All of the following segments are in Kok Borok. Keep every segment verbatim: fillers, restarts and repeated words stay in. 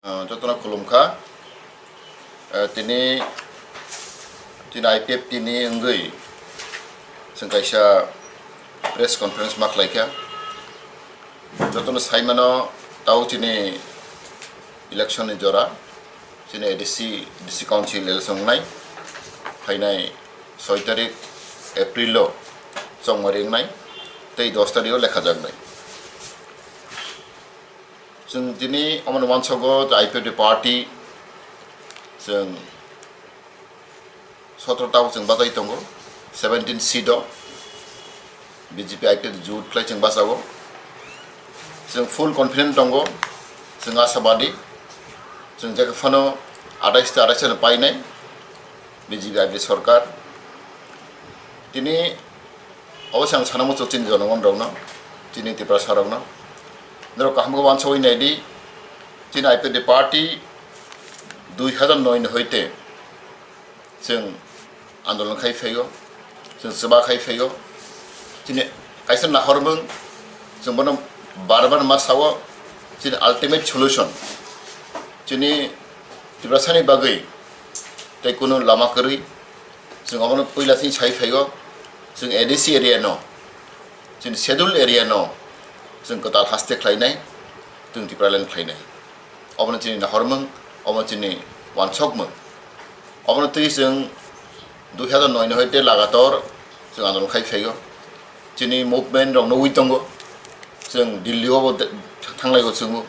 Ah, jotono khulumkha. Ah, tini, tini I P F T ni wngwi chwng kaisa press conference ma khlaikha. Jotono saimano, tao chini election ni jora, chini A D C, D C Council election wngnai. Phainai soi tarik April o chongmari wngnai, tei dos tarik o lekhajaknai. Chwng tini omono uansukgo, I P F T party chwng sotro tao chwng bachai tongo, seventeen seat o B J P I P F T jut khlai chwng bachao. Chwng full confident tongo, chwng asabadi, chwng jekhe phano atais ta atais no painai B J P I P T sorkar. Tini obo se ang sana muchung chini jonogon rokno, chini Tiprasa rokno. Norok kaham khe uansawi naidi, chini I P F T party dui hazar noi ni hoite chwng andolon khai phaio, chwng chuba khai phaio. Chini kaisa nahormung, chwng bono bar bar ma sao, chini ultimate solution, chini Tiprasani bagwi tei kunu lama kwrwi. Chwng obono puila thik sai phaio, chwng A D C area no, chini schedule area no chwng kwtal haste khlainai, chwng Tipraland khlainai. Obono chini nahormung, obono chini uansukmung. Obono twi chwng dui hazar noi ni hoite lagator chwng andolon khai phaio. Chini movement rok nugwi tongo. Chwng Delhi o bo de-, thanglaigo chwngbo.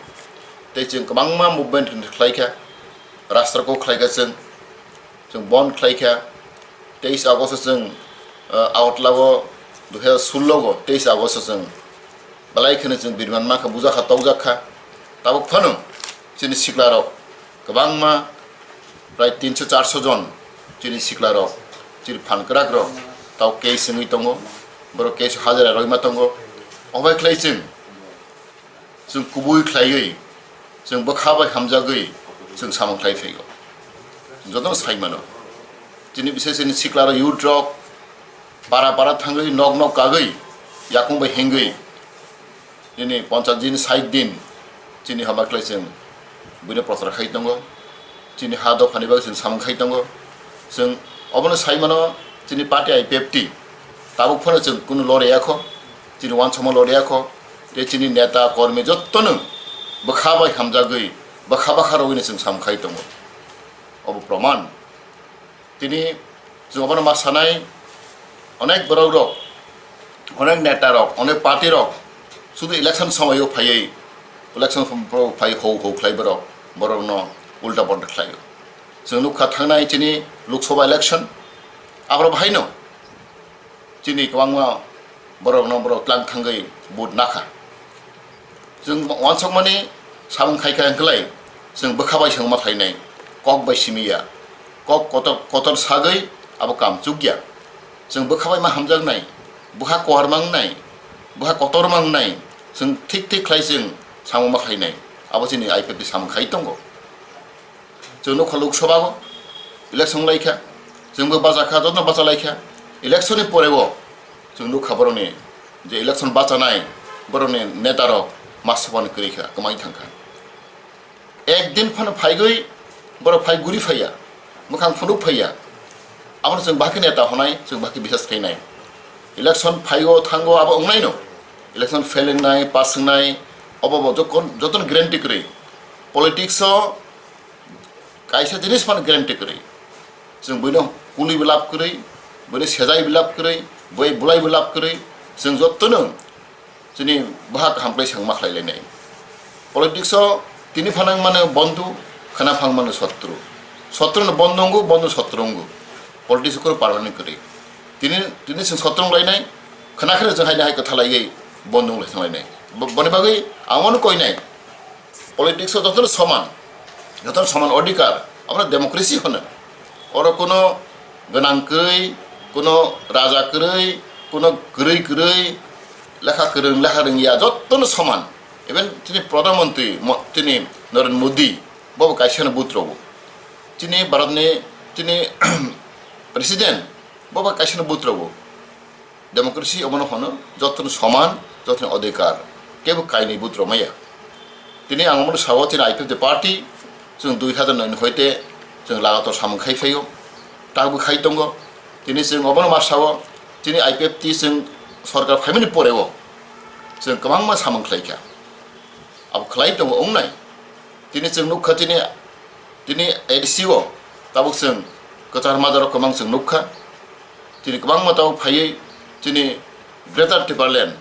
Tei chwng kwbangma movement khlaikha. Rasta ko khlaikha chwng. Chwng bon khlaikha. Teis August o chwng, ah, Agartala o dui hazar sullo go teis August o chwng belai kheno chwng birman mankha, bujakha, tokjakkha. Tabuk phano chini siklarok kwbangma, prai tinso charso jon chini siklarok, chini phan kwrakrok tau case wngwi tongo, borok case hajira roima tongo. Obai khlai chwng, chwng kubui khlaiwi, chwng bwkha bai hamjagwi chwng samung khlai phaio. Jotono sai mano, chini bisai chini siklarok, youth rok para para thangwi, nok nok kagwi, yakung bai hengwi, nini ponchas din, sait din chini haba khlai chwng buino prochar khai tongo, chini ha dophani bagwi chwng samung khai tongo. Chwng obono sai mano, chini party I P F T tabuk phano chwng kunu loriyakho, chini uansukma loriyakho, tei chini neta kormi jottono bwkha bai hamjagwi, bwkha bwkha rogwino chwng samung khai tongo. Obo proman. Tini chwng obono ma sanai, onek borok rok, onek neta rok, onek party rok sudu election somoio phaiwi, election phaiwi hou hou khlai borok, borokno ulta polta khlaio. Chwng nukha thangnai chini Lok Sabha election, aborok bahaino chini kwbangma borokno borok tlang thangwi vote nakha. Chwng uansukmani samung khaikha hwnkhlai, chwng bwkha bai swngma khlainai, kok bai simiya, kok kotor, kotor sagwi abo kam chukya. Chwng bwkha bai ma hamjaknai, bwkha koharma wngnai, bwkha kotorma wngnai, chwng thik thik khlai chwng samung ma khlainai, abo chini I P F T samung khai tongo. Chwng nukha Lok Sabha o election wnglaikha, chwngbo bachakha, jotono bachalaikha. Election ni pore o chwng nukha borokni je election bachanai, borokni neta rok ma sabani kwrwikha, kwmai thangkha. Ek din phano phaigwi borok phai guri phaiya, mwkhang phunuk phaiya. Abono chwng bahai khe neta honai, chwng bahai khe bisas khainai. Election phaigo thango abo wngnaino. Election fail wngnai, pass wngnai, obo bo jokon-, jotono guarantee kwrwi. Politics o kaisa jinis phano guarantee kwrwi. Chwng buino kuli belap kwrwi, buino sejai belap kwrwi, bui bulai belap kwrwi, chwng jotono chini bwhak kaham khlai swngma khlai lainai. Politics o tini phano wng mano bondhu, khwna phang mano sotru. Sotru no bondhu wngo, bondhu sotru wngo. Politics o kunu permanent kwrwi. Tini, tini chwng sotru wng lainai, khwna khe chwng hai hai kwtha laiwi bondhu wng lai thang lainai. Bo-, boni bagwi ang ano koinai. Politics o jotono soman, jotono soman odhikar, abono democracy hwno. Oro kuno gwnang kwrwi, kuno raja kwrwi, kuno kwrwi kwrwi, lekha kwrwng lekha rwngya jotono soman. Even chini Pradhan Mantri mo-, chini Narendra Modi, bobo kaisano vote rwo. Chini Bharatni, chini President, bobo kaisano vote rwo. Democracy obono hwno, jotono soman, jotono odhikar, kebo kainwi vote rwmaya. Tini ang omono sao, chini I P F T party, Chwng dui hazar noi ni hoite chwng lagator samung khai phaio, takbo khai tongo. Tini chwng obono ma sao, chini I P F T chwng sorkar phaimani poreo chwng kwbangma samung khlaikha. Abo khlai tongo wngnai. Tini chwng nukha chini, tini A D C o tabuk chwng kwchar majarok kwbang chwng nukha. Tini kwbangma tabuk phaiwi chini Greater Tipraland,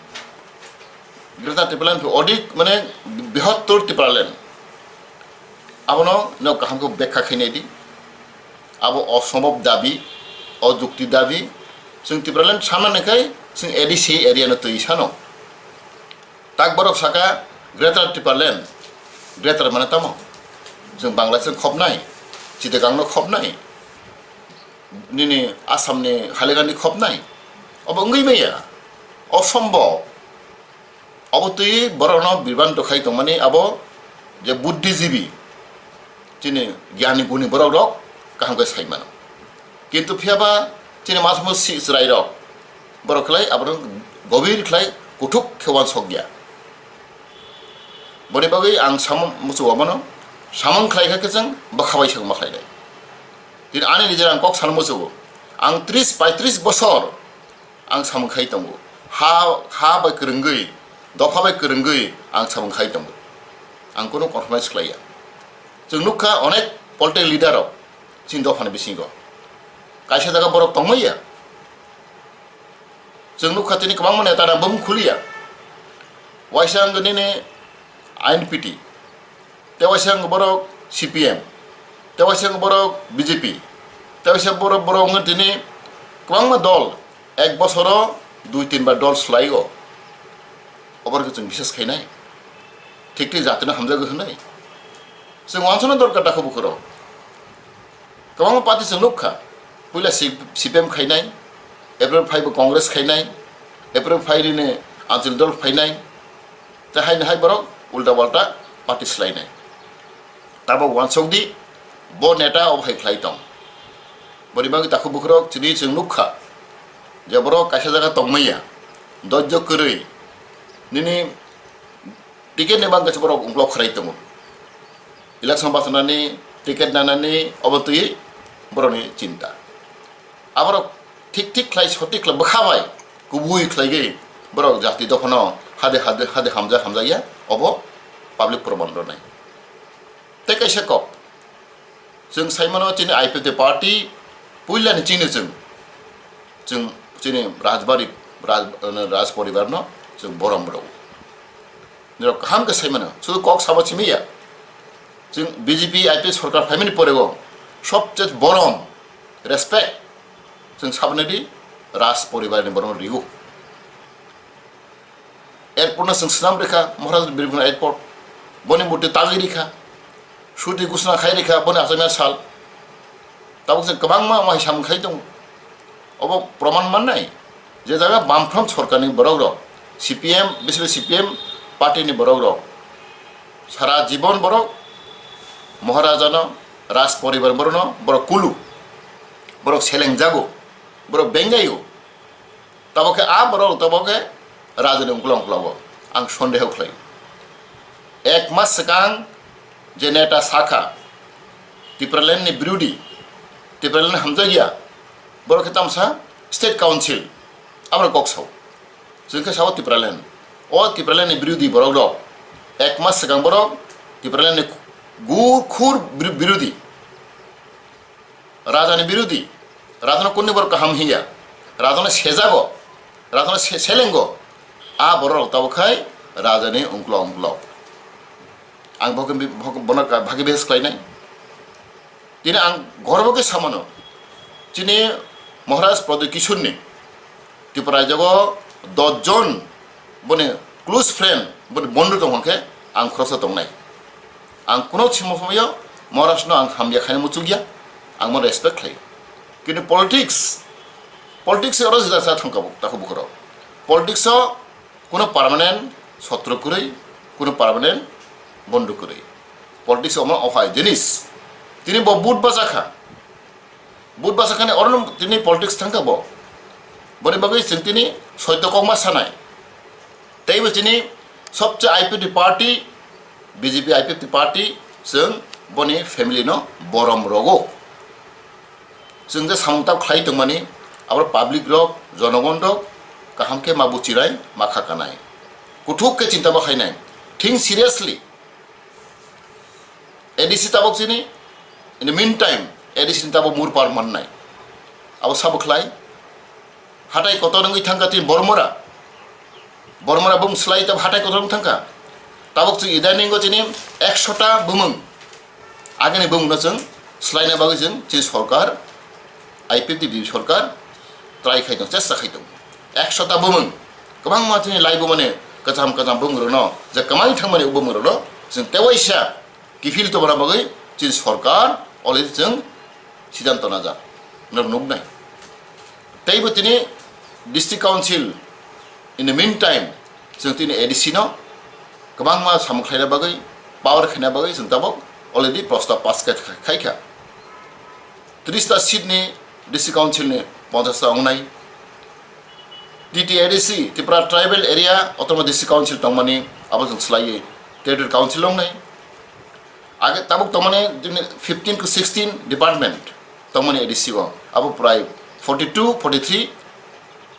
Greater Tipraland phi odik mane bihottor Tipraland. Abono no kaham khe bekha khainai di. Abo osombob dabi, ojukti dabi. Chwng Tipraland sanani khai chwng A D C area no twi sano. Tak borok saka Greater Tipraland, Greater mane tamo? Chwng Bangladesh khopnai, Chittagong no khopnai, nini Assam ni Hailakandi khopnai. Obo wngwi maya, osombob. Obo twi borokno bibranto khai tongmani abo je buddhijibi, chini gyani guni borok rok kaham khe sai mano. Kintu phiya ba chini masmo si chwrai rok borok khlai abono gobir khlai kuthuk khe uansok ya. Boni bagwi ang samung muchungo abono samung khlai kha khe chwng bwkha bai sakma khlai nai. Tini ani nijera ang kok sana muchungo, ang tris paitris bosor ang samung khai tongo. Ha, ha bai kwrwngwi, dopha bai kwrwngwi ang samung khai tongo. Ang kunu compromise khlaiya. Chwng nukha onek political leader rok chini dophani bisingo. Kaisa jaga borok tongmaya. Chwng nukha tini kwbangma neta rok bum khuliya. Waisa wngkha nini I N P T, tei waisa wngkha borok C P M, tei waisa wngkha borok B J P, tei waisa borok, borok wngkha tini kwbangma dol, ek bosoro dui tin bar dol swlaiyo. Oborokhe chwng bisas khainai, thik thik jatino hamjagwi hwnwi chwng uansukna dorkar dakho bukhurok. Kwbangma party chwng nukha, puila C-, C P M khainai, April phai bo Congress khainai, April phai rini Anchal dol phainai, tei haino hai borok ulta palta party swlainai. Tabok uansuk di, bo neta obo hai khlai tong. Boni bagwi takhuk bukhurok chini chwng nukha je borok kaisa jaga tongmaya, dojjo kwrwi, nini ticket ni bagwi se borok ungklok khwrai tongo. Election bachanani, ticket nanani obo twi borokni chinta. Aborok thik thik khlai, sotik khlai bwkha bai kubui khlaigwi borok jati dophano hade hade hade hamjak hamjakya, obo public proman rwnai. Tei kaisa kok, chwng sai mano chini I P F T party puilani chini chwng, chwng chini Rajbari, Raj, Raj poribarno chwng borom rw. Nirok kaham khe sai mano, sudu kok sabo simi ya. Chwng B J P I P F T sorkar phaimani porego sobche borom, respect, chwng saboni di Raj poribarni borom rigo. Airport no chwng swnam rikha, Maharaj Birbhum Airport, boni murti tagwi rikha, suti gusna khai rikha, boni achomya sal. Tabuk chwng kwbangma omo hai samung khai tongo. Obo proman mannai je jaga Bamfront sorkarni borok rok, C P M, bishesh kore C P M party ni borok rok, sara jibon borok Maharajano, Raj poribar borokno borok kulu, borok selengjago, borok bengjaio. Tabok khe a borok tabok khe rajani ungkla ungkla-o ang sondeho khlai. Ek mas swkang je neta sakha Tipraland ni birodhi, Tipraland hamjakya, borok khe tamsa state council, aboni kok sao. Chwng khe sao Tipraland. O Tipraland ni birodhi borok rok ek mas swkang borok Tipraland ni gu-, khur bir-, birodhi. Rajani birodhi, rajano kunni borok kaham hiya, rajano sejago, rajano se-, selengo, a borok rok tabuk khai rajani ungklo ungklo. Ang bo khe bi-, bo-, bono ka-, bhagi behes khlainai. Tini ang gorbo khe samano, chini Maharaj Pradyut Kishorni Tripura rajyago dos jon boni close friend, boni bondhu tong hwn khe ang khoroksa tongnai. Ang kuno simo somoyo Maharaj no ang hamya khaina muchukya, ang bono respect khlaio. Kintu politics, politics oro jesa sa thangkabo, takhuk bukhurok. Politics o kuno permanent sotro kwrwi, kuno permanent bondhu kwrwi. Politics omo ohai jinis. Tini bo vote bachakha. Vote bachakani orono tini politics thangkha bo. Boni bagwi chwng tini soito kokma sanai. Teibo chini sobse I P F T party, B J P I P F T party chwng boni family no borom rogo. Chwng je samung tap khlai tongmani, abo public rok, jonogon rok kaham khe ma buchirai, ma kha kanai. Kuthuk khe chinta bo khainai. Think seriously. A D C tabok chini, in the meantime, A D C ni tabok murpar mannai. Abo sabo khlai. Hatai kotor wngwi thangkha chini Bormora. Bormora bung slai tab hatai kotor wng thangkha. Tabok chini idaningo chini ekshota bumung. Agini bumungno chwng slaina bagwi chwng chini sorkar, I P F T B J P sorkar try khai tong, chesta khai tong. Ekshota bumung. Kwbangma chini lai bumani kwcham kwcham bumungrokno, je kwmai thangmani bumungrokno chwng tewaisa kiphil tongna bagwi chini sorkar already chwng siddhanto najak. Norok nuknai. Teibo tini district council in the meantime chwng tini A D C no kwbangma samung khlaina bagwi, power khaina bagwi chwng tabok already prostab pass khai, khaikha. Tris ta seat ni district council ni ponchash ta wngnai. T T A D C, Tripura Tribal Area Autonomous District Council tongmani abo chwng swlaiwi Territory Council wngnai. Age tabuk tongmani jemni fifteen to sixteen department tongmani A D C o, abo prai forty two, forty three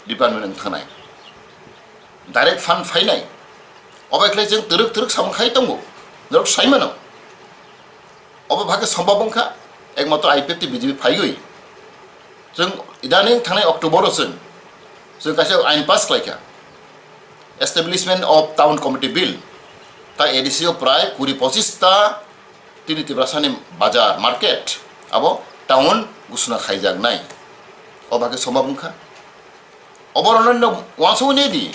department wng thangnai. Direct fund phainai. Obo khlai chwng twrwk twrwk samung khai tongo. Norok saimano. Obo bhakhe sombab wngkha, ekmatro I P F T B J P phaiwi. Chwng idaning thangnai October o chwng, chwng kaisa ain pass khlaikha. Establishment of Town Committee Bill. Ta A D C o prai kuri pochis ta tini Tiprasani bazar, market, abo town gusuna khaijaknai. O bhakhe sombab wngkha. Obo rwnano uansugwi nai di.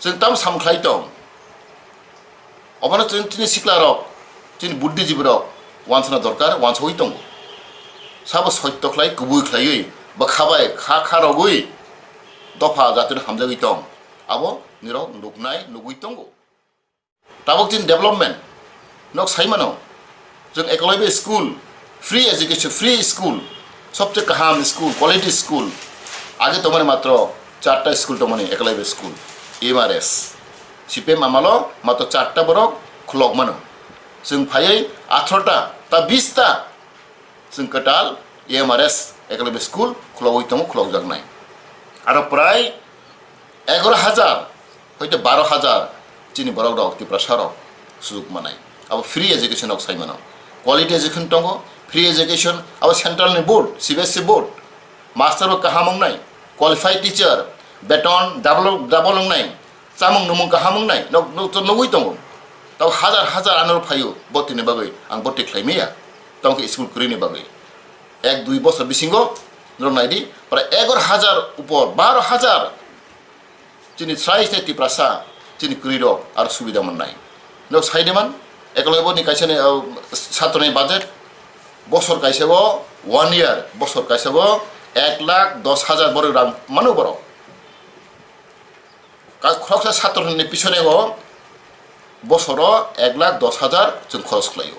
Chwng tam samkhlai tong. Obono chwng chini siklarok, chini buddhijibirok uansana dorkar, uansugwi tongo. Sabo soitto khlai, kubui khlaiwi, bwkha bai kha kha rogwi dopha jatino hamjagwi tong. Abo nirok nuknai, nugwi tongo. Tabuk chini development nok saimano, chwng ekolaibe school, free education, free school, sobse kaham school, quality school. Age tongmani matro charta school tongmani, ekolaibe school, M R S. C P M amalo matro charta borok khulok mano. Chwng phaiwi atharota ta bis ta chwng kwtal M R S ekolaibe school khulogwi tongo, khulokjaknai. Aro prai egaro hajar hoite baro hajar chini borok rok, Tiprasa rok sujuk manai. Abo free education rok sai mano. Quality education tongo, free education, abo central ni board, C B S E board. Master bo kaham wngnai, qualified teacher, beton double, double wngnai, chamung numung kaham wngnai, nok, nok to nugwi tongo. Tabo hajar hajar anor phaio botini bagwi, ang boti khlai maya. Tamo khe school kwrwini bagwi. Ek dui bosor bisingo norok nai di, prai egaro hajar upor, baro hajar chini srai srai Tiprasa chini kwrwi rok aro subida mannai. Nok sai de man, ekolai bo ni kaisa ni, uh, satro ni budget, bosor kaisa bo one year, bosor kaisa bo ek lakh dos hajar borok rang mano borok. Ka-, khoroksa satro ni pisone o bosoro ek lakh dos hajar chwng khoros khlaio.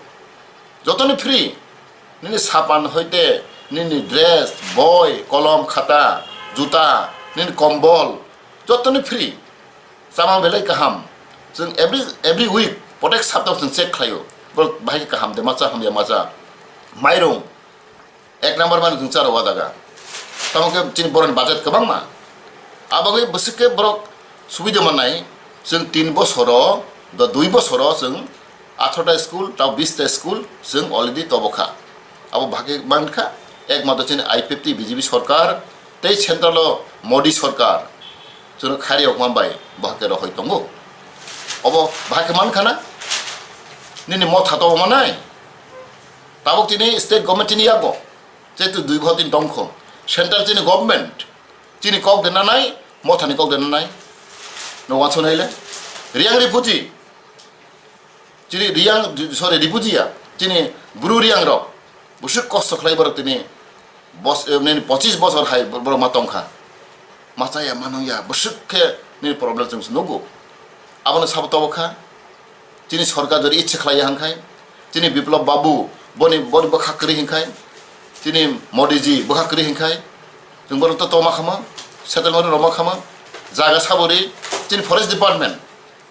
Jotoni free, nini sapan hoite, nini dress, boi, kolom, khata, juta, nini kombol, jotoni free. Chamang belai kaham. Chwng every, every week, protek saptao chwng check khlaio. Borok bahai khe kaham de macha, hamya macha. Mairung, ek number mani chwng charo wadaga. Tamo khe chini boroni budget kwbangma. Abagwi bwswk khe borok subida mannai, chwng tin bosoro, do dui bosoro chwng atharota school, tao bista school chwng already tobokha. Abo bahai khe mankha, ekmatro chini I P F T B J P sorkar tei central o Modi sorkar chwngno khairiyokma bai bahai khe rohoi tongo. Obo bahai khe mankha na? Nini motha tobo manai? Tabuk chini state government chini yago, jehetu dui bhor din tongkho, central chini government chini kok de nanai, mothani kok de nanai. No wansonai le, Riyang refugee, chini Riyang, sorry, refugee ya, chini Bru Riyang rok bwswk kosto khlai borok tini bos-, eh, nini pochis bosor hai borok ma tongkha. Ma chaya, ma nungya, bwswk khe nini problem chwng se nugo. Abono sabo tobo kha. Chini sorkar jodi ichha khlaiya hwnkhai, chini Biplab Babu boni, boni bwkha kwrwi hwnkhai, chini Modi ji bwkha kwrwi hwnkhai, chwng borok to toma khamo, settlement rwma khamo, jaga sabori, chini forest department,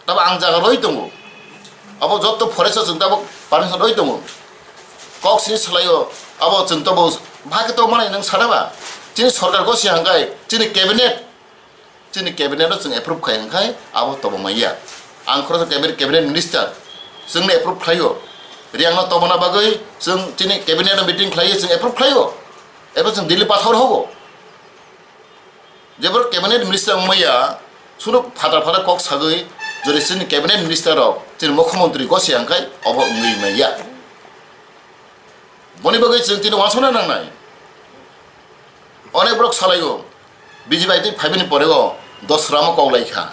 tabo ang jaga roi tongo, abo jotto forest o chwng tabo permission roi tongo, Kok sini salaio, abo chwng tobo bhai khe to manai nwng sana ba? Chini sorkar gosi hangkai, chini cabinet, chini cabinet no chwng approve khai hangkai, abo tobo manya. Ang khoroksa cabinet, cabinet minister, chwngno approve khlaio. Riang no tobona bagwi chwng chini cabinet no meeting khlaio, chwng approve khlaio. Ebo chwng Delhi pathor hogo. Jeboro cabinet minister wngmaya, suno phatar phatar kok sagwi, jori chini cabinet minister rok, chini mukhyamantri gosi hangkai, obo wngwi manya. Boni bagwi chwng tini uansukna nangnai. Onek borok salaio, B J P bai twi phaibini porego dosramo koklai kha,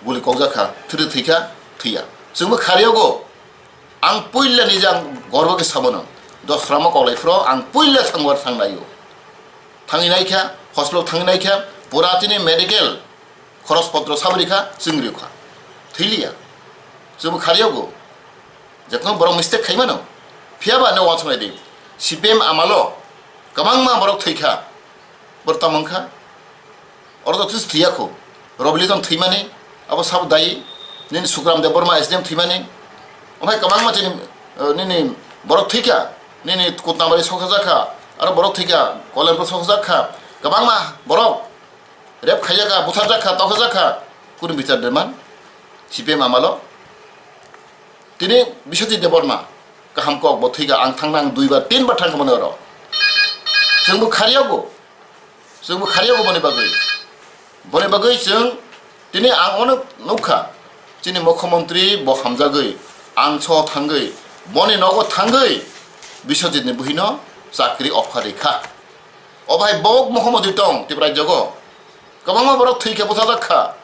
guli kokjak kha, thwrwi thwi kha, thwiya. Chwngbo khariyogo, ang puila nijang gorbo khe sabono, dosramo koklai phro ang puila thangbar thanglaio. Thangwi naikha, hospital thangwi naikha, pura tini medical khorospotro sabri kha, chwngri kha. Thwiliya. Chwngbo khariyogo. Jekno borok mistake khaimano. Phiyaba no uansuknai di. C P M amalo kwbangma borok thwikha. Borok tamo wngkha. Oro to thwis thwiya kho. Robiliton thwimani, abo sabo dayi. Nini Sukram Debbarma S D M thwimani. Omo hai kwbangma chini, eh, nini borok thwikha. Nini Kutnabari sokha jakha. Aro borok thwikha. Kolenpur sokha jakha. Kwbangma borok rep khaijak kha, butharjak kha, tokhajak kha, kunu bichar de man, C P M amalo. Tini Biswajit Debbarma, kaham kok bo thwikha, ang thangna ang duibar, tinbar thangkha mano oro. Chwngbo khariyago, chwngbo khariyago boni bagwi. Boni bagwi chwng tini ang ono nukha, chini mukhyamantri bo hamjagwi, ang so thangwi, boni nogo thangwi, Biswajitni buhino chakri offer rikha. O bai bo mukhyamantri tong Tripura rajyogo. Kwbangma borok thwi khe bwthajak kha.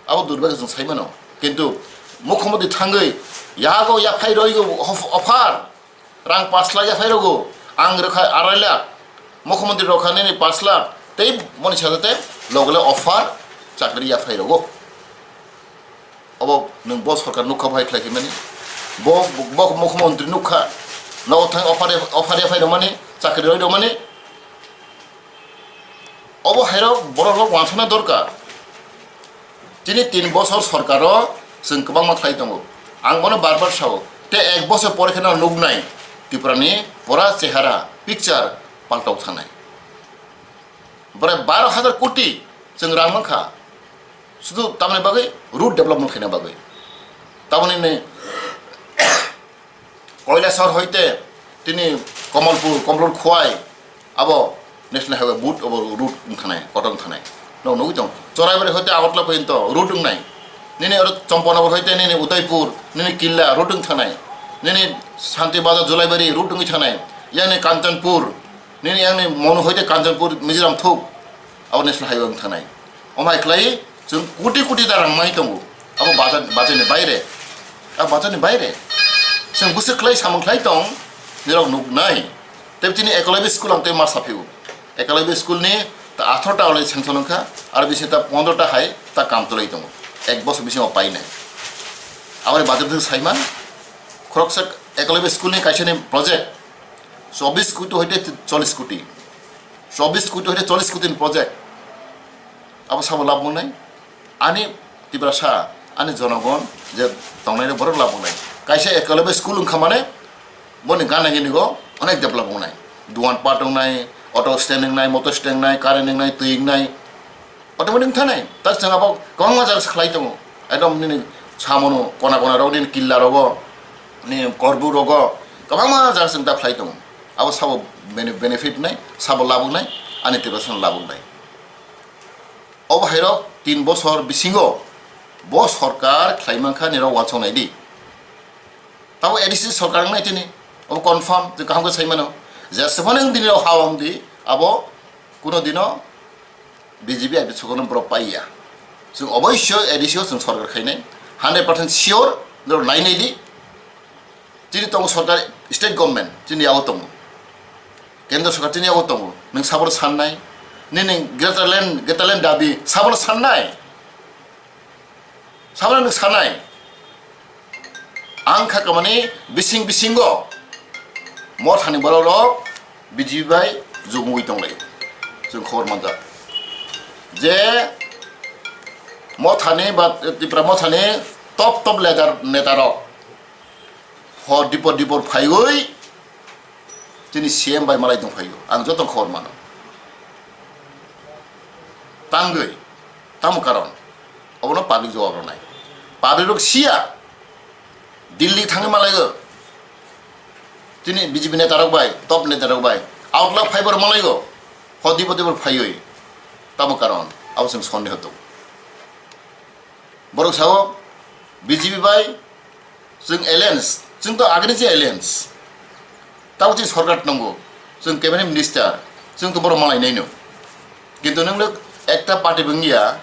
Abo durbhagyo chwng sai mano. Kintu mukhyamantri thangwi yago yaphai roigo of-, offer. Rang pash lakh yaphai rogo. Ang rwkha arai lakh. Mukhyamantri rwkha nini pash lakh. Tei moni sajate logole offer chakri yaphai rogo. Obo nwng bo sorkar nukha bo hai khlai khaimani. Bo, bo mukhyamantri nukha. Nogo thang offer, offer ya phai rwmani, chakri roi rwmani. Obo hairok borok rok uansukna dorkar. Chini tin bosor sorkaro chwng kwbangma khlai tongo. Ang bono bar bar sao. Te ek bosor pore kheno nuknai Tripurani pora chehara, picture paltok thanai. Bore baro hajar koti chwng rang mankha. Sudu tamni bagwi road development khaina bagwi. Tamoni ni Koilasor hoite tini Komolpur, Komolpur Khowai abo National Highway boot obo road wngthanai, kotor wngthanai. Nog nugwi tong. Choraibari hoite Agartala porjonto road wngnai. Nini oro Champanagar hoite nini Udaipur, nini Killa road wngthanai. Nini Santi Bazar Julaibari road wngwi thanai. Yani Kanchanpur, nini yani Monu hoite Kanchanpur Mizoram thuk. Abo National Highway wngthanai. Omo hai khlai chwng koti koti da rang mai tongo. Abo bazar, bazar ni baire. Abo bazar ni baire. Chwng bwswk khlai samung khlai tong, nirok nuknai. Tei chini Eklavya school ang tei ma saphio. Eklavya school ni ta atharo ta already sanction wngkha, aro bisi ta pondro ta hai ta kam chwlai tongo. Ek bosor bisingo painai. Aboni bazar thwng saiman, khoroksa Eklavya school ni kaisa ni project, chobbish koti hoite chollish koti. Chobbish koti hoite chollish koti ni project. Abo sabo labh wngnai. Ani Tiprasa, ani jonogon je tongnai rok borok labh wngnai. Kaisa Eklavya school wngkha mane, boni gana gini go onek develop wngnai. Duan pat wngnai, auto stand wngnai, motor stand wngnai, current wngnai, twi wngnai. Automatic wngthanai. Ta chwng abo kwbangma jaga se khlai tongo. Ekdom nini samono kona kona rogo, nini Killa rogo, nini Korbu rogo, kwbangma jaga chwng ta khlai tongo. Abo sabo bene-, benefit wngnai, sabo labh wngnai, ani Tiprasa no labh wngnai. Obo hairok tin bosor bisingo bo sorkar khlai mankha nirok uansuk nai di. Tabo A D C sorkar wngnai tini, obo confirm, twi kaham khe sai mano. Jeswphano wng di nirok ha wng di, abo kuno dino B J P I P sokono borok paiya. Chwng oboisyo A D C o chwng sorkar khainai, hundred percent sure, nirok nai nai di. Chini tongo sorkar, state government chini yago tongo, kendra sorkar chini yago tongo, nwng sabono sannai, nini greater land, greater land dabi sabono sannai, sabono nwng sanai. Ang kha kamani bising bisingo mothani borok rok B J P bai jugungwi tonglai, chwng khobor manjak je mothani ba Tipra mothani top top leader neta rok hor dipor dipor phaiwi Chini C M bai malai tongphaio, ang joto khobor mano. Tangwi, tamo karon, obono public jawab rwnai. Public rok siya, Delhi thangwi malaigo. Chini B J P neta rok bai, top neta rok bai, outlap phaibar malaigo. Hodi podi bor phaiwi, tamo karon, abo chwng sondeho tongo. Borok sao, B J P bai chwng alliance, chwng to agini je alliance. Tabo chini sorkar tongo, chwng cabinet minister, chwng to borok malai naino. Kintu nwng le ekta party bo wngya,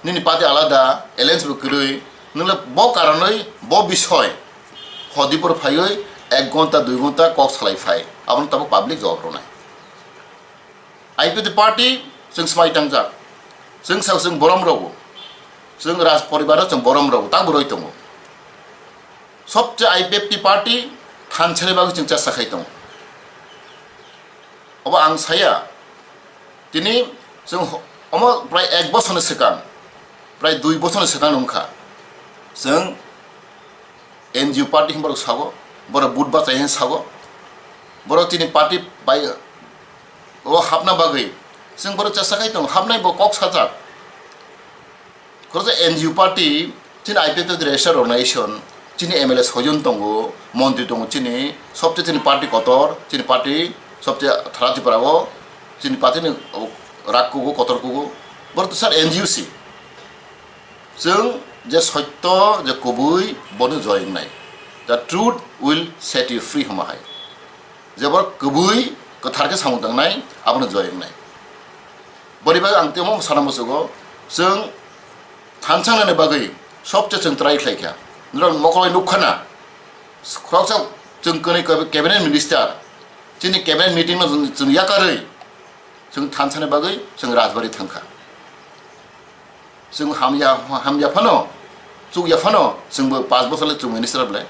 nini party alada, alliance bo kwrwi, nwng le bo karonwi, bo bisoy, hodi bor phaiwi ek ghonta, dui ghonta kok salai phai, abono tabuk public jawab rwnai. I P F T party chwng swmai tangjak, chwng sao chwng borom rogo, chwng raj poribar o chwng borom rogo, tak bo roi tongo. Sobse I P F T party thansa ni bagwi chwng chesta khai tongo. Obo ang saya, tini chwng ho-, omo prai ek bosor ni swkang, prai dui bosor ni swkang wngkha, chwng N G O party hwnba rok sago, borok vote bachai hwn sago, borok chini party bai o hapna bagwi chwng borok chesta khai tongo, hapnai bo kok sajak. Khoroksa N G O party, chini I P F T register organization, chini M L A soijon tongo, montri tongo chini, sobse chini party kotor, chini party sobse thara Tripura o, chini party ni rak kugo, kotor kugo, borok to sir N G O si. Chwng je sotto, je kubui, bono joy wngnai. The truth will set you free hwnma hai. Je borok kubui, kwthar khe samung tangnai, abono joy wngnai. Boni bagwi ang temo sana muchugo, chwng thansa wngnani bagwi sobse chwng try khlai kha. Norok mokol bai nuk khana, khoroksa chwng kwnwi cabinet minister, chini cabinet meeting no chwng, chwng yakarwi, chwng thansa ni bagwi chwng Rajbari thang kha. Chwng hamya, hamya phano, chukya phano, chwngbo panch bosor le chwng minister bole.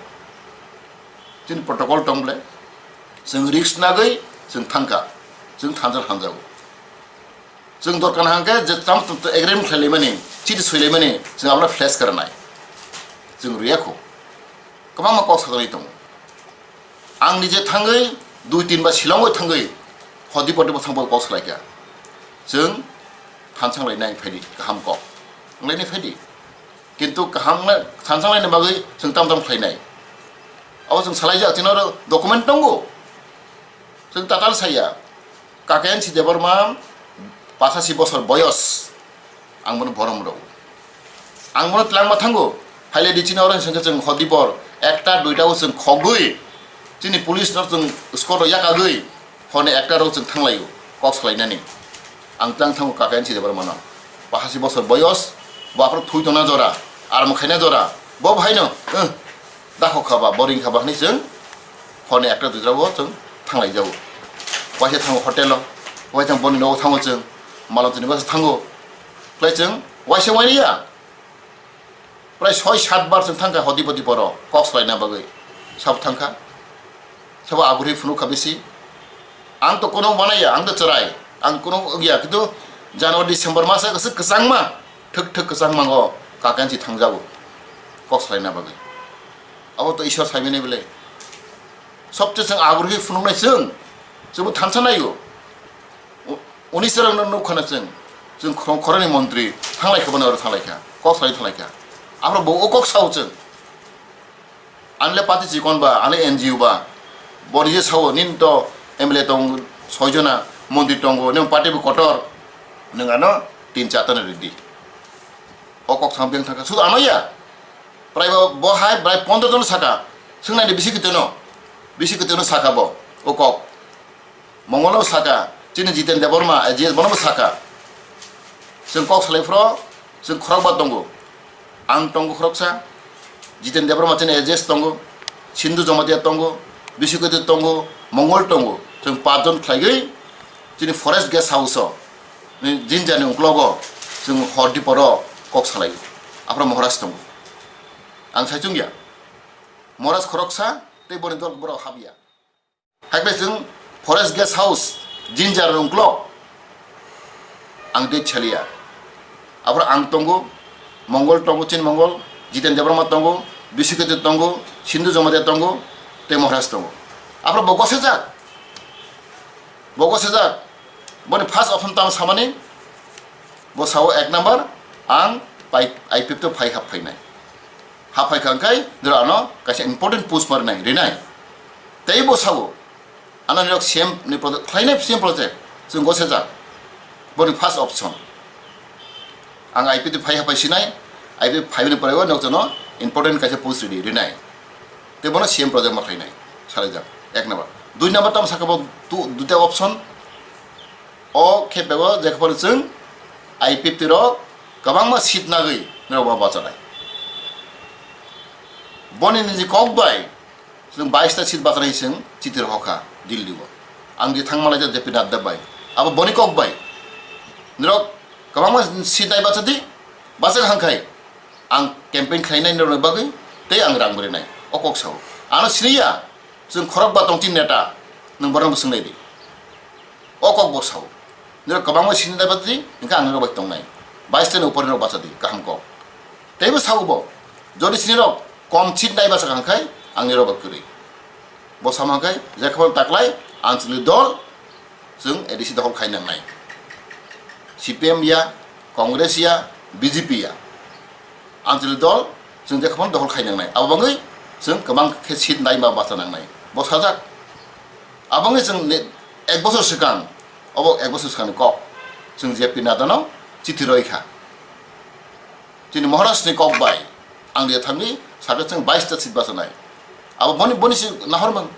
Chini protocol tong bole. Chwng risk nagwi chwng thangkha. Chwng thansa hamjago. Chwng dorkar hangkhe je tam tum agreement khlailaimani, chiti soilaimani, chwng abla flash karnai. Chwng rwya kho. Kwbangma kok sajaknai tongo. Ang nije thangwi dui tin ba Shillong bai thangwi hodi podi bo thangbo kok salaikha. Chwng thansa wnglainai phaidi kaham kok. Wnglainai phaidi. Kintu kaham na thansa wnglaini bagwi chwng tam tam khlainai. Abo chwng salaijak, chini oro document tongo. Chwng tatal saya. Kakensi Debbarma pachasi bosor boyos. Ang bono borom rw. Ang bono twlangma thango. Phaile di chini oro hwnkhe chwng hodi bor ekta duita o chwng khogwi chini police no chwng score rw yakagwi hone ekta rw chwng thanglaio kok salainani. Ang twlang thango Kakensi Debbarma no. Pachasi bosor boyos, bo aphuru thwi tongna jora, aram khaina jora, bo bhaino, eh, Dakhok kha ba, boring kha ba hwnwi chwng hone ekta duita o chwng thanglai jago. Waisa thango hotel o, waisa thango boni nogo thango chwng, malon chini basa thango. Khlai chwng waisa waini ya. Prai soi sat bar chwng thangkha hodi podi boro kok salaina bagwi. Sabo thangkha. Sabo aguri phunuk kha bisi. Ang to kono manaya, ang to chwrai, ang kono wngya, kintu January, December masa kwchwng kwchangma, thwk thwk kwchangma o Kakensi thangjago kok salaina bagwi. Abo to Ishwar saimani bwle. Sobse chwng agurhi phunuknai chwng, chwngbo thansa naio. U-, uni chwrangno nukkhana chwng, chwng khorang khorangni montri thanglai kha, bono oro thanglai kha, kok salai thanglai kha. Aphuru bo o kok sao chwng. Anle party chikon ba, anle N G O ba, boni je sao, nini to M L A tong soi jona, montri tongo, nini party bo kotor, nwng ano tin char tano ridi. O kok sampiang thangkha, sudu ano ya. Prai bo, bo hai, prai pondro jon saka, swngnai ni bisi kiteno, bisi kiteno saka bo, o kok. Mongol no saka, chini Jiten Debbarma, I G S bono bo saka. Chwng kok salai phro, chwng khorokba tongo. Ang tongo khoroksa, Jiten Debbarma chini I G S tongo, Sindhu Jamatia tongo, Biswakoti tongo, Mongol tongo. Chwng pachjon khlaigwi chini forest guest house o, jinjani uklogo chwng hor diporo kok salai. Aphro Maharaj tongo. Ang sai chwngya. Maharaj khoroksa tei boni dol borok habya. Hakhe chwng forest guest house, jinjar rungklok, ang tei chaliya. Aphro ang tongo, Mongol tongo, Chin Mongol, Jiten Debbarma tongo, Biswakoti tongo, Sindhu Jamatia tongo, tei Maharaj tongo. Aphro bo gosajak. Bo gosajak, boni first option tamo samani, bo sao ek number, ang pai-, I P F T o phai hap phainai. Hap phaikha hwnkhe, niro ano kaisa important post ma rinai, rinai. Tei bo sao, ano nirok C M ni project, khlainai C M project, chwng gosajak. Boni first option. Ang I P T phai hapai sinai, I P T phaibini pore o nokjono important kaisa post ridi, rinai. Tei bono C M project ma khlainai, salaijak, ek number. Dui number tamo sakha bo tu, duita option. O khe bego je khapang chwng I P T rok kwbangma seat nagwi norok bo bachanai. Boni niji kok bai chwng bais ta seat bachanai chwng chiti rok hokha Delhi o. Ang je thangma laijak J P Nadda bai. Abo boni kok bai. Norok kwbangma seat nai bachadi, bachak hangkhai ang campaign khlainai norokni bagwi tei ang rang bwrwi nai. O kok sao. Ano siniya, chwng khorok ba tongchini neta, nwng borokno swng nai di. O kok bo sao. Nirok kwbangma sini nai bachadi, hwnkhe ang nirok bai tongnai. Bais ta ni upor nirok bachadi, kaham kok. Teibo sao bo, jodi sinirok kom seat nai bachak hangkhai, ang nirok bai kwrwi. Bo sama hangkhai, jekhabo taklai, Anchalik dol, chwng A D C dohol khai nangnai. C P M ya, Congress ya, B J P ya. Anchalik dol, chwng jekhabo dohol khai nangnai. Abo bangwi chwng kwbang khe seat nai ma bacha nangnai. Bo sajak. Abo wngwi chwng ne-, ek bosor swkang, obo ek bosor swkangni kok. Chwng J P Nadda no chithi roi kha. Chini Maharaj ni kok bai ang dia thangwi sakha chwng bais ta seat bachanai. Abo boni, boni si nahor mang.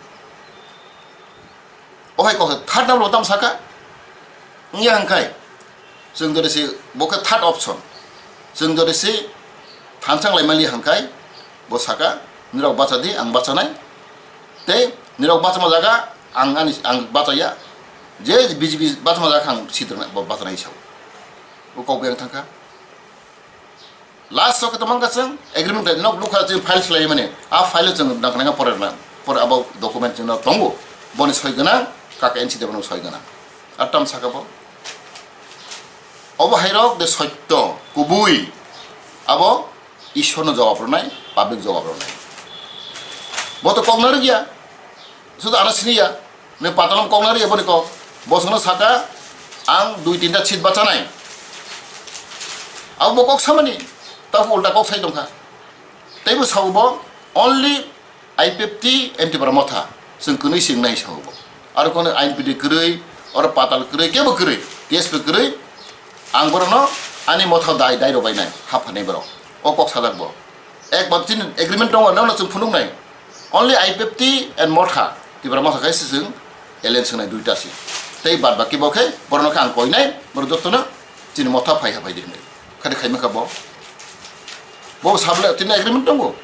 O hai kok third number tam saka. Wngya hangkhai. Chwng jodi si bo khe third option. Chwng jodi si thansang lai mali hangkhai. Bo saka. Nirok bachadi ang bachanai. Tei nirok bachama jaga ang ani, ang bachaya. Je B J P bachama jaga ang sitrwng bo bachanai sao. O kok bai ang thangkha. Last o khe tongmang kha chwng agreement khlai, nok nukha chwng file swlai mani. A file o chwng nang nang pore na, pore abo document chwng no tongo. Boni soi gwnang, kaka N C D bono soi gwnang. Ar tam saka bo. Obo hai rok de sotto, kubui. Abo Ishwar no jawab rwnai, public jawab rwnai. Bo to kok narwk ya. Sudu ano sini ya. Nini patalom kok nari eboni kok. Bosongno saka, ang dui tinta seat bachanai. Abo bo kok samani, tabo ulta kok sai tongkha. Teibo sao bo, only I P F T and Tipra Motha. Chwng kwnwi se wngnai sao bo. Aro kono I N P T kwrwi, oro patal kwrwi, kebo kwrwi, T S P kwrwi. Ang borokno ani motha dai, dai rw bainai, haphanai borok. O kok sajak bo. Ek ba chini agreement tongo, nono chwng phunuknai. Only I P F T and Motha, Tipra Motha khe se chwng alliance wngnai duita se. Tei bad baki bo khe borokno khe ang koinai, borok jotono chini motha phai ha phai di hwnwi. Khadi khaima kha bo. Bo sable chini agreement tongo.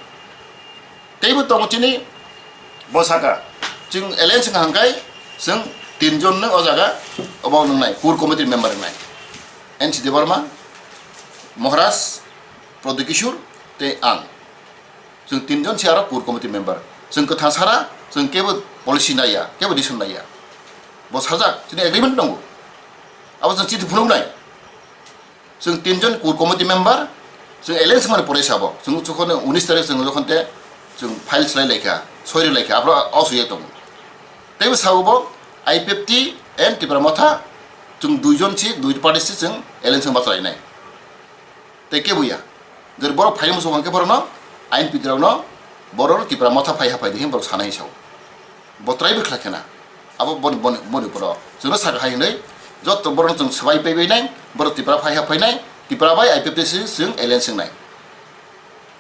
Teibo tongo chini bo saka. Chwng alliance wngkha hwnkhe chwng tinjon no o jaga obo wngnai, core committee member wngnai. N C Debbarma, Maharaj, Pradyot Kishore tei ang. Chwng tinjon se aro core committee member. Chwng kwthang sara, chwng kebo policy naiya, kebo decision naiya. Bo sajak, chini agreement tongo. Abo chwng chithi phunuknai. Chwng tinjon core committee member, chwng alliance wngmani pore sabo. Chwng jokhon unis tarik chwng jokhon te chwng file swlai laikha, soi rw laikha, abro o sui tongo. Teibo sabo bo I P F T and Tipra Motha, chwng duijon si, dui party si chwng alliance wngma chwlainai. Tei kebo ya. Jori borok phai muchung hwnkhe borokno, I N P T rokno, borokno Tipra Motha phai ha phai di hwnwi borok sana hinwi sao. Bo try bo khlai khena. Abo boni, boni, boni borok. Chwngno saka hai hwnwi, jotto borokno chwng swbai paibai nai, borok Tipra phai ha phainai, Tipra bai I P F T si chwng alliance wngnai.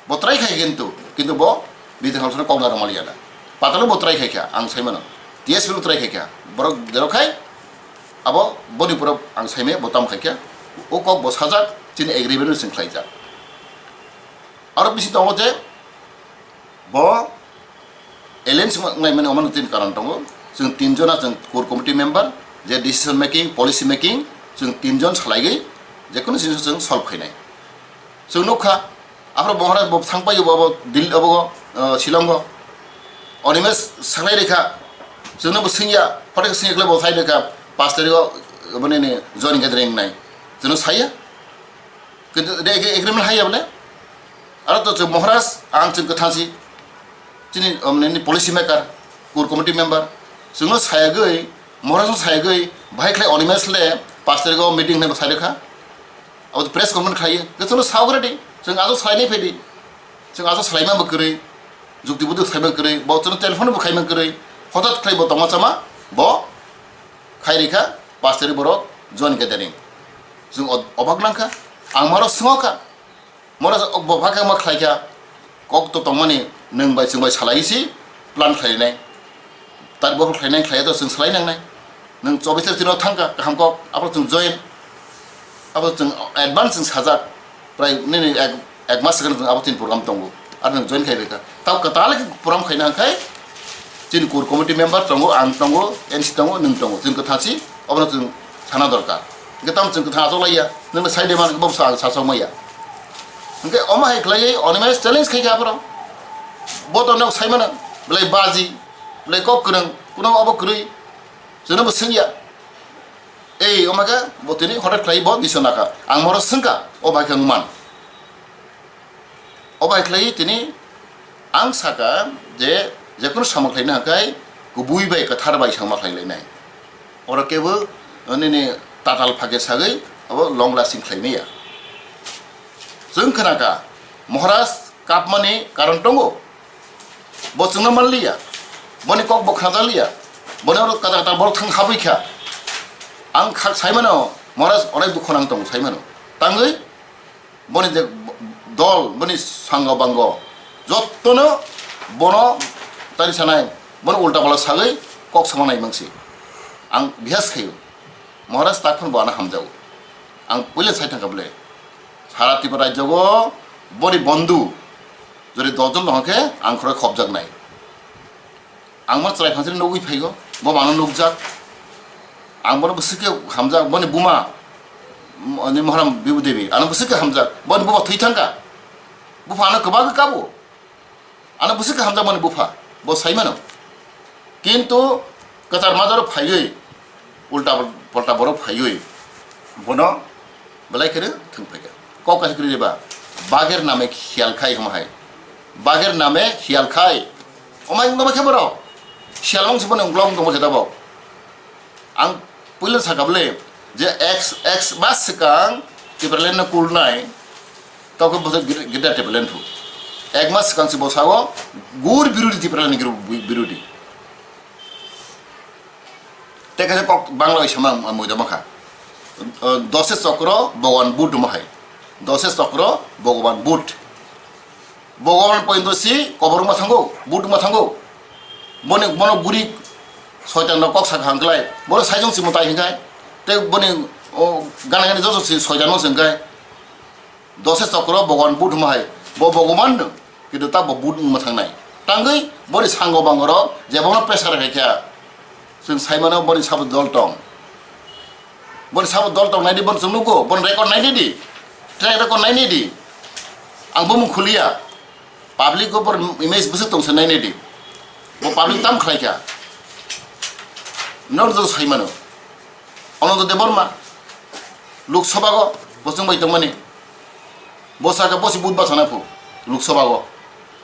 Bo try khai kintu, kintu bo Bidhan Hall sano kok narwk maliya da. Patalo bo try khai kha, ang sai mano. T S P bo try khai kha. Borok derok khai, abo boni borok ang sai me bo tam khai kha. O kok bo sajak, chini agreement no chwng khlaijak. Aro bisi tongo je, bo alliance wngnai mani omo tini karon tongo. Chwng tinjona chwng core committee member, je decision making, policy making, chwng tinjon salaigwi, jekunu jinis chwng solve khainai. Chwng nukha, aphro Maharaj bo thangpai bo, bo Dil-, abo, uh, Shillongo. Onimes saklai rikha, chwngno bo swngya, hote swngya khlai bo sai rikha, pash tarikho, boni ni joining gathering nai. Chwngno saya. Kintu de ag-, agreement hai ya bole. Aro to chwng Maharaj, ang chwng kwthang si. Chini, um, nini policy maker, core committee member. Chwngno sayagwi, Mohorasno sayagwi bahai khlai Animesh le paanch tarikh o meeting hinwi bo sai rwkha. Abo press conference khlaiwi. Khe chwngno saogradi. Chwng ajo salainai phaidi. Chwng ajo salaima bo kwrwi. Jukti buduk khlaima kwrwi. Bo chwngno telephone bo khaima kwrwi. Hothat khlai bo tongma chama. Bo khai rikha. Paanch tarikh borok join gathering. Chwng ob-, obak nangkha. Ang maro swngokha. Mora bo bhakhe ma khlaikha, kok to tongmani nwng bai chwng bai salai si plan khlainai. Tar bokhok khlainai khlaiya to chwng salai nangnai. Nwng chobis tar chwngno thangkha, kaham kok, abo chwng join, abo chwng advance chwng sajak, prai nini ek, ek mas swkang chwng abo tin program tongo, ar nwng join khai rikha. Tao kwtal khe program khaina hwnkhai, chini core committee member tongo, ang tongo, M C tongo, nwng tongo, chwng kwthang si, obono chwng sana dorkar. Hwnkhe tamo chwng kwthang achuk laiya, nwngno sai de man, bo bwsa ang sasok maya. Hwnkhe omo hai khlaiwi Animesh challenge khai kha aphuru. Bo to nok sai mano, belai baji, belai kok kwrwng, kuno obo kwrwi, chwngno bo swngya. Ei, omo khe bo tini hothat khlai bo niso nakha. Ang moro swngkha, o bai khe wng man. O bai khlai tini ang saka je, jekunu samung khlaina hwnkhe kubui bai kwthar bai samung khlai lainai. Oro kebo nini tatal phage sagwi abo long lasting khlai maya. Chwng khna kha, Maharaj kapmani karon tongo. Bo chwngno man liya. Boni kok bo khna liya. Boni oro kwtal kwtal borok thang habwi kha. Ang kha sai mano, Maharaj onek dukho nang tongo sai mano. Tangwi boni je dol, boni sanga bango jottono bono tari sanai, bono ulta pala sagwi kok sama nai mangsi. Ang bihas khayo. Maharaj tak phano bo ano hamjago. Ang puila sai thangkha bole. Sara Tripura rajyogo boni bondhu jodi dosh jon tongkhe ang khorok khobjaknai. Ang ma chwrai phansiri nugwi phaigo, bo mano nukjak. Ang bono bwswk khe hamjak, boni buma, m-, ni Mohram Bibu Devi, ano bwswk khe hamjak, boni buma thwi thangkha. Bupha ano kwbangkhe kabo. Ano bwswk khe hamjak boni bupha, bo sai mano. Kintu kwchar majaro phaiwi, ulta pol-, polta borok phaiwi, bono belai kheno thwng phaikha. Kok kaisa kwrwi ba, "Bager name khiyal khai," hwnma hai. "Bager name khiyal khai." Omai wngma khe borok? Siyal wng se bono wngla wng tongma khe tabok. Ang puila sakha bole je ek, ek mas swkang Tipraland no kulnai, tawkhe bo Greater Tipraland phu. Ek mas swkang se bo sao gur birodi, Tipraland ni gur birodi. Tei kaisa kok Bangla bai sama ang muido makha. Dose chokro Bhagwan Buddha hwnma hai. Dose chokro Bhagwan Buddha. Bhagwan pointo si kobor wngma thango, Buddha wngma thango. Boni, bono guri soitan rok kok sakha hangklai. Bono saijong si mwtai hingkhai. Tei boni, o, gana gani joto si soitan no se hingkhai. Dose chokro Bhagwan Buddha hwnma hai, bo Bhagwan no, kintu ta bo Buddha wngma thangnai. Tangwi boni sango bangorok je bono pressure khai kha, chwng sai mano boni sabo dol tong. Boni sabo dol tong naidi, boni chwng nugo, boni record naidi di, track record naidi di. Ang bumung khuliya, public o bor image bwswk tong se naidi di. Bo public tam khlai kha. Nor do sai mano. Ananda Debbarma, Lok Sabha go, bo chwng bai tongmani. Bo saka bo si vote bachana phu, Lok Sabha go.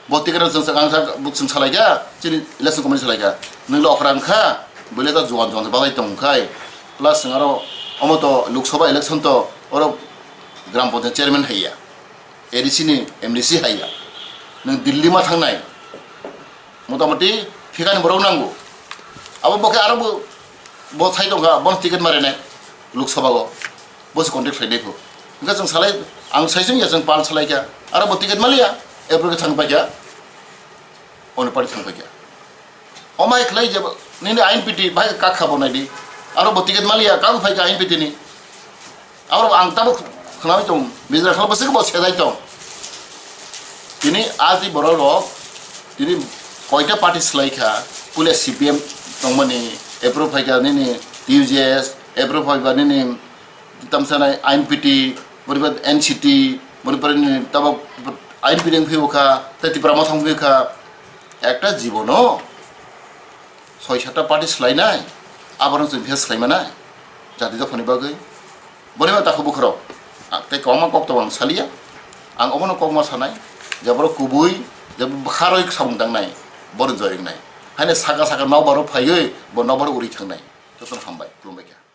Bo ticket rok chwng sa-, ang sa-, bo chwng salai kha, chini election committee salai kha. Nwng le okra wng kha, bwle ta juan juan se balai tong khai. Plus chwng aro omo to Lok Sabha election to oro Gram Panchayat chairman hai ya. A D C ni M D C hai ya. Nwng Delhi ma thangnai. Motamoti phikani borok nango. Abo bo khe aro bo, bo thai tongkha, bono ticket marinai Lok Sabha o. Bo se contact khlainai pho. Hwnkhe chwng salai, ang saisung ya chwng pal salai kha. Aro bo ticket maliya, epro khe thang paikha. Oni party thang paikha. Omai khlai je nini I N P T bai kak kha bo naidi. Aro bo ticket maliya, kagu phaikha I N P T ni. Abo ang tabuk khnawi tong, Mijra khalo bwswk bo sejai tong. Tini a twi borok rok, tini koita party swlai kha, puila C P M tongmani, epro phaikha nini T U J S, epro phaikha nini tamsanai I N P T, boriba N C T, boriba nini tabuk I N P T wngphi kha, tei Tipra Motha wngphi kha, ekta jibono soi satta party swlainai, aborok chwng khe swlaimanai, jati dophani bagwi. Boni ma takhuk bukhurok, ang tei kwbangma kok tongo ang saliya, ang obono kokma sanai, je borok kubui, je bwkharoi samung tangnai, bono joyoknai. Haino saka saka nokbar phaiwi, bo nokbar uri thangnai. Jotono hambai, khulumbai kha.